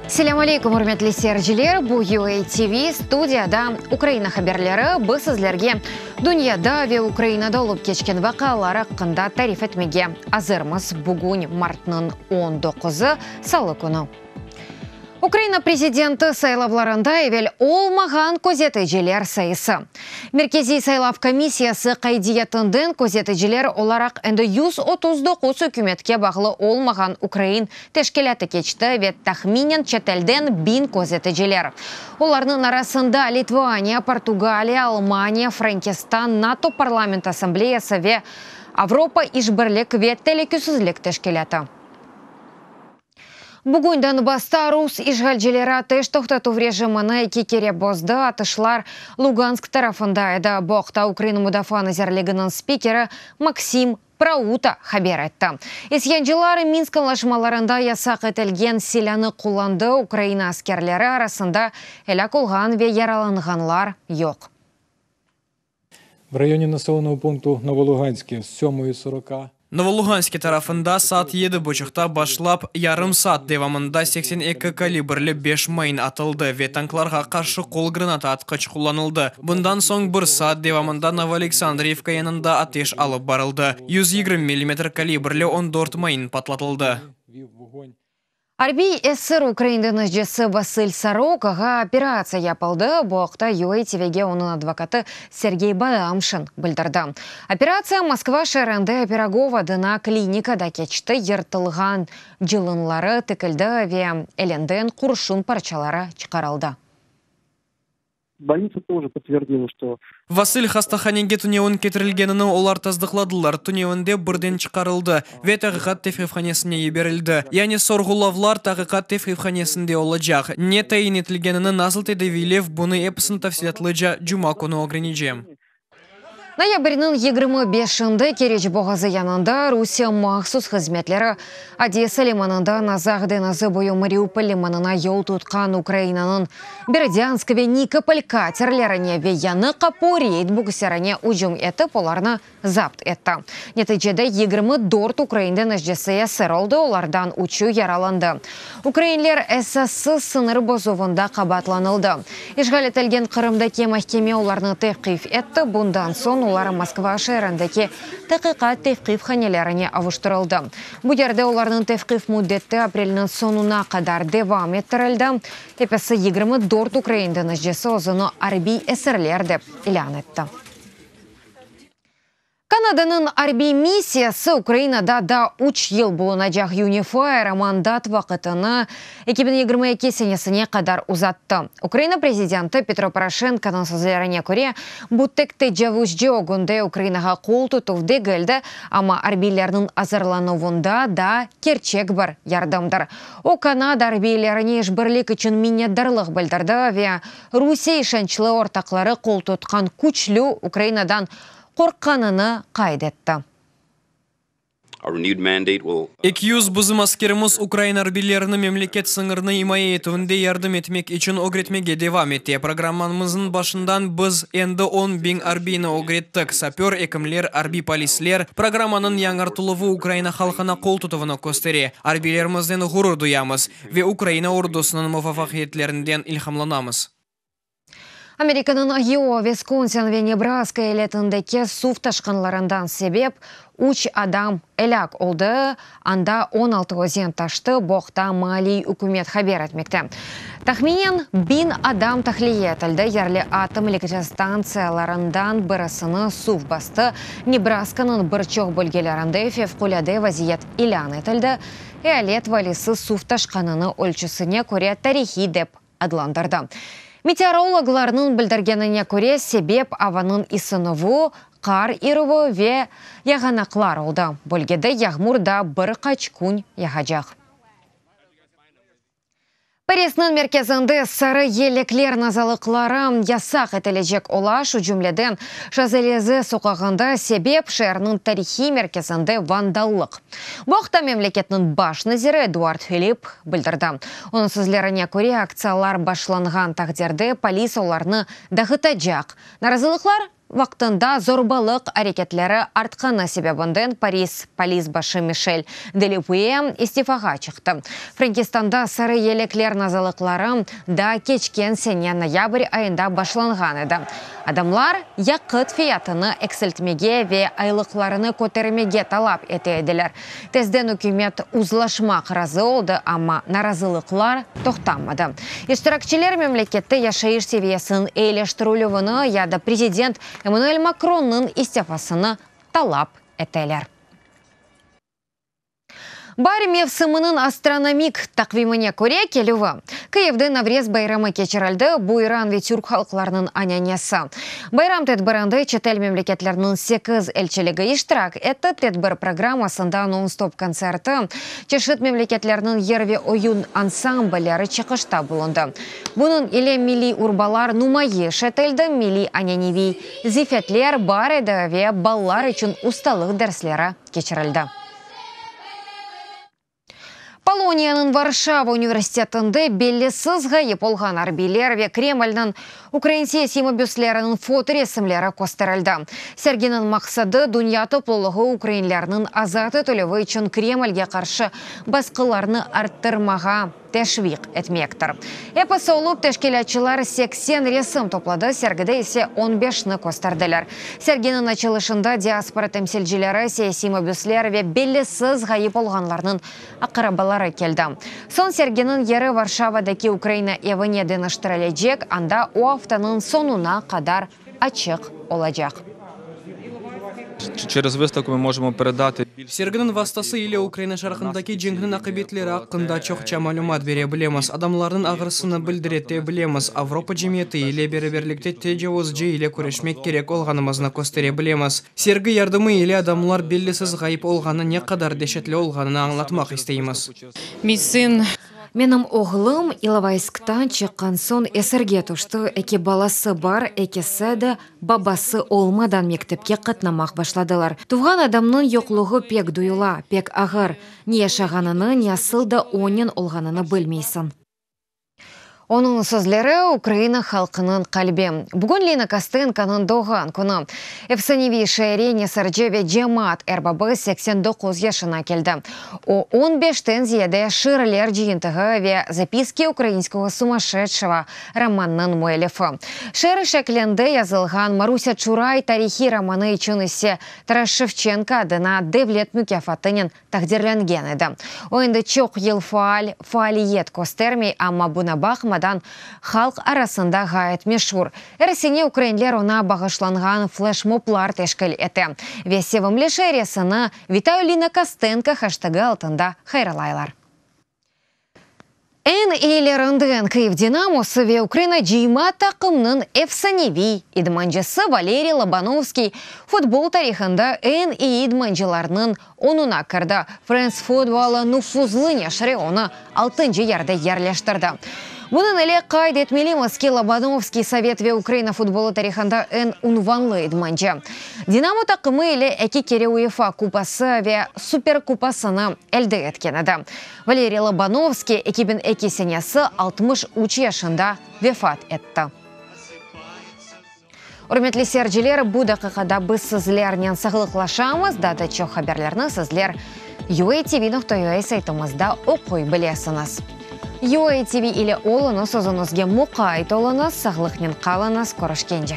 Selâm aleyküm, ürmetli seyirciler! Bu UA TV, studiyada Ukraina haberleri. Biz sizlerge dünyada ve Ukrainada olıp keçken vaqialar aqqında tarif etmege azırmız. Bugün martnıñ 19-ı, salı künü. Ukraina prezidenti saylavlarında evel olmağan közeticiler sayısı. Merkeziy saylav komissiyası qaydiyetinden közeticiler olaraq endi 139 ükümetke bağlı olmağan ukrain teşkilâtı keçti ve tahminen çetelden 1000 közeticiler. Olarnıñ arasında Litvaniya, Portugaliya, Almaniya, Frenkistan, NATO Parlament Assambleyası ve Avropa işbirlik ve telükesizlik teşkilâtı. Bugün Donbassta rus işğalcileri ateş toqtatuv rejimini eki kere bozdı, atışlar Lugansk tarafında edi. Bu aqta Ukraina Mudafaa nazirliginiñ spikeri Maksim Prauta haber etti. İsyancılar Minsk añlaşmalarında yasaq etilgen silânı qullandı, Ukraina askerleri arasında elâk olğan ve yaralanğanlar yoq. V rayone naselenogo punktu Novoluganske s sömoyi soroka. Novoluganske tarafında saat yedi buçuqta başlap, yarım saat devamında 82 kalibrli beş mayın atıldı ve tanklarğa qarşı qol granata atqıç qullanıldı. Bundan soñ bir saat devamında Novoaleksandrivka yanında ateş alıp barıldı, 120 millimetr kalibrli 14 mayın patlatıldı. Arbiy esir ukrain deñizcisi Vasıl Sorokağa operatsiya yapıldı. Bu aqta UA TVge onıñ advokatı Sergey Badamşin bildirdi. Operatsiya Moskva şeerinde Pirogov adına klinikada keçti, yırtılğan cılınları tikildi ve elinden qurşun parçaları çıqarıldı. Bolnitsa тоже podtverdila, что. Vasıl hastahanege tünevin ketirilgenini olar tasdıqladılar. Tünevinde birden çıqarıldı ve taqiqat tevqifhanesine yiberildi. Yani sorğulavlar taqiqat tevqifhanesinde olacaq. Ne tayin etilgenini, nasıl tedaviylev, bunı episini tafsilâtlıca cuma künü ögrenecem. Noyabrniñ 25-inde Keriç boğazı yanında Rusiye mahsus hızmetleri Odesa limanından Azaq deñizi boyu Mariupol limanına yol tutqan Ukrainanıñ Berdânsk ve Nikopol katerlerine ve Yañı Qapu reyd bukserine ücüm etip, olarnı zapt etti. Neticede 24 ukrain deñizcisi esir oldı, olardan üçü yaralandı. Ukrainler esassız sıñır bozuvında qabaatlanıldı. İşğal etilgen Qırımdaki mahkeme olarnı tevqif etti, bundan soñ olar Moskva şeerindeki taqiqat tevqifhanelerine avuştırıldı. Bu yerde olarnıñ tevqif müddeti aprelniñ soñuna qadar devam ettirildi. Episi 24 ukrain deñizcisi özüni arbiy esirler dep ilân etti. Kanadanıñ arbiy missiyası Ukrainada daa üç yıl bulunacaq UNIFIR mandat vaqıtını 2022 senesine qadar uzattı. Ukraina prezidenti Petro Poroşenkonıñ sözlerine köre, bu tek tecavuzcı ögünde Ukrainağa qol tutuv degil de, amma arbiylerniñ azırlanuvında da kerçek bir yardımdır. O, Kanada arbiylerine işbirlik içün minnetdarlıq bildirdi ve Rusiye işançlı ortaqları qol tutqan küçlü Ukrainadan qorqqanını qayd etti. 200 bizim askerimiz ukrain arbiylerini memleket sıñırını imaye etüvinde yardım etmek içün ögretmege devam ete. Programmamıznıñ başından biz endi 10 biñ arbiyni ögrettik, sapör, ekimler, arbiy polisler. Programmanıñ yañartıluvı Ukraina halqına qol tutuvını köstere. Arbiylerimizden ğurur duyamız ve Ukraina ordusınıñ muvafaqiyetlerinden ilhamlanamız. Amerikanıñ Ayova, Viskonsin ve Nebraska eyaletindeki suv taşqınlarından sebep üç adam elâk oldı, anda 16 özen taştı, bu aqta maalliy ükümet haber etmekte. Tahminen 1000 adam tahliye etildi, yerli atom elektrostantsiyalarından birisini suv bastı, Nebraskanıñ bir çoq bölgelerinde fevqulâde vaziyet ilân etildi, eyalet valisi suv taşqanını ölçüsine köre tarihiy dep adlandırdı. Meteorologlarnıñ bildirgenine köre, sebep avanıñ ısınuvı, qar irüvi ve yağanaqlar oldı. Bölgede yağmur da bir qaç kün yağacaq. Parisniñ merkezinde sarı yelekler narazılıqları yasaq etilecek ola, şu cümleden Şanzelize soqağında, sebep şeerniñ tarihiy merkezinde vandallıq. Bu aqta memleketniñ baş naziri Eduard Filip bildirdi. Onıñ sözlerine köre, aktsiyalar başlanğan taqdirde polis olarnı dağıtacaq. Narazılıqlar. Vaqtında zorbalıq areketleri artqanı sebebinden Paris polis başı Mişel Delepue istifağa çıqtı. Frenkistanda sarı yelekler nazalıqları da keçken sene noyabr ayında başlanğan edi. Adamlar yaqıt fiyatını eksiltmege ve aylıqlarını kötermege talap ete ediler. Tezden ükümet uzlaşmaq razı oldı, amma narazılıqlar toqtamadı. İştirakçiler memlekette yaşayış seviyesiniñ eyileştirilüvini ya da prezident Emmanuel Makronnıñ istifasını talap eteler. Baar mevsiminiñ astronomik taqvimine köre kelüvi. Kıyivde Navrez bayramı keçirildi, bu İran ve türk halqlarınıñ ananesi. Bayram tedbirinde çetel memleketlerniñ sekiz elçiligi iştirak etti, tedbir programmasında non-stop kontserti, çeşit memleketlerniñ yır ve oyun ansamblleri çıqışta bulundı. Bunıñ ile milliy urbalar numayış etildi, milliy ananeviy zifetler bar edi ve balalar içün ustalıq dersleri keçirildi. Poloniyanıñ Varşava universitetinde bellisiz ğayıp olğan arbiyler ve Kremlniñ ukrain siyasiy mabüsleriniñ fotoresimleri kösterildi. Serginiñ maqsadı, dünya toplulığı ukrainlerniñ azat etilüvi içün Kremlge qarşı basqılarnı arttırmağa teşviq etmektir. Episi olıp, teşkilâtçılar 80 resim topladı, sergide ise on beşni kösterdiler. Serginiñ açılışında diaspora temsilcileri, siyasiy mabüsler ve bellisiz ğayıp olğanlarnıñ aqrabaları keldi. Soñ serginiñ yeri Varşavadaki Ukraina evine deñiştirilecek, anda o aftanıñ soñuna qadar açıq olacaq. Serginiñ vastası ile Ukraina şarqındaki cenkniñ aqibetleri aqqında çoqça malümat bere bilemiz, adamlarnıñ ağrısını bildirete bilemiz, Avropa cemiyeti ile beraberlikte tecavuzcı ile küreşmek kerek olğanımıznı köstere bilemiz. Sergi yardımı ile adamlar bellisiz ğayıp olğanı ne qadar deşetli olğanını añlatmaq isteymiz. Menim oğlum İlovaysktan çıqqan soñ esirge tüşti, eki balası bar, ekisi de babası olmadan mektepke qatnamaq başladılar. Tuvğan adamnıñ yoqluğı pek duyula, pek ağır. Ne yaşağanını, nasıl da onen olğanını bilmeysiñ. Onıñ sözleri, Ukraina halqınıñ qalbi. Bugün Lina Kostenkonıñ doğğan künü. Efsaneviy şaire, nesirci ve cemaat erbabı 89 yaşına keldi. O, on beşten ziyade şiirler cıyıntığı ve Zapiski ukrainskogo sumasşedşego romannıñ müellifi. Şiir şeklinde yazılğan Marusâ Çuray tarihiy romanı içün ise Taras Şevçenko adına devlet mukâfatınen taqdirlengen edi. O endi çoq yıl faal faaliyet köstermey, amma buna baqmadan, halq arasında ğayet meşur. Er sene ukrainler oña bağışlanğan fleşmoblar teşkil ete ve sevimli şairesini Vitayü Lina Kostenko heştegi altında hayırlaylar. Eñ eyilerinden Kyiv Dinamosı ve Ukraina cıyma taqımnıñ efsaneviy idmancısı Valeriy Lobanovskiy futbol tarihında eñ eyi idmancılarnıñ onuna kirdi. France Football nufuzlı neşri onı altıncı yerde yerleştirdi. Bunıñ ile qayd etmelimiz ki, Lobanovskiy sovet ve Ukraina futbolı tarihında eñ unvanlı idmancı. Dinamo taqımı ile eki kere UEFA Kupası ve Superkupasını elde etken edi. Valeriy Lobanovskiy 2002 senesi 63 yaşında vefat etti. Ürmetli seyirciler, bu daqiqada biz sizlernen sağlıqlaşamız, daa da çoq haberlerni sizler UATV.ua saytımızda oquy bilesiñiz. UATV ile oluñız, özüñizge muqayt oluñız, sağlıqnen qalıñız, körüşkence!